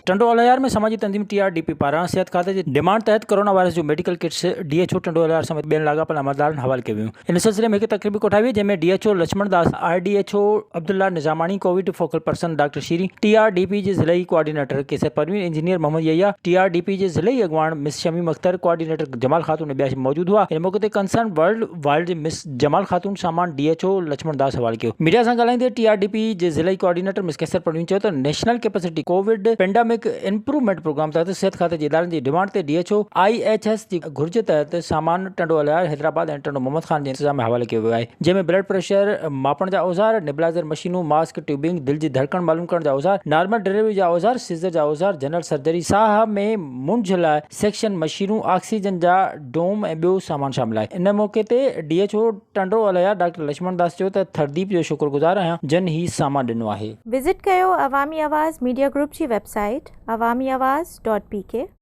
ٽنڊو الهيار ۾ سماجي تنظيم T R D P پاران صحت کاتي جي ڊمانڊ تحت ڪورونا وائرس جون medical kits D H O Tando Allahyar سميت ٻين لاڳاپيل عملدارن حوالي ڪيون ويون. ان سلسلي ۾ هڪ تقريب ڪوٺائي وئي جنهن ۾ D H O Lachhman Das, I D H O Abdullah Nizamani, Covid focal person doctor Shireen, T R D P جي ضلعي coordinator Qaiser Parveen, engineer Muhammad Yahya, T R D P جي ضلعي اڳواڻ مس شميم اختر، ڪوآرڊينيٽر جمال خاتون ۽ ٻيا موجود هئا. ان موقعي تي ڪنسرن ورلڊ وائيڊ جي مس جمال خاتون سامان ڊي ايڇ او لڇمڻ داس حوالي ڪيو. ميڊيا سان ڳالهائيندي ٽي آر ڊي پي جي ضلعي ڪوآرڊينيٽر مس قيصر پروين چيو ته national capacity Covid pandemic improvement programme تحت صحت کاتي جي ادارن جي ڊمانڊ تي D H O I H S جي گهرج تحت سامان ٽنڊو الهيار، حيدرآباد ۽ ٽنڊو محمد خان جي انتظام ۾ حوالي ڪيو ويو آهي جنهن ۾ بلڊ پريشر ماپڻ جا اوزار، نيبلائزر مشينون، ماسڪ، ٽيوبنگ، دل جي ڌڙڪڻ معلوم ڪرڻ جا اوزار، نارمل ڊليوري جا اوزار، سيزر جا اوزار، جنرل سرجري، ساهه ۾ مونجهه لاء سيڪشن مشينون، آڪسيجن جا ڊوم ۽ ٻيو سامان شامل آهي. ان موقعي تي D H O Tando Allahyar doctor Lachhman Das چيو ته ٿرديپ جو شڪر گذار آهيان جن هي سامان ڏنو آهي. وزٽ ڪيو عوامي آواز ميڊيا گروپ جي website Awami Awaz dot P K.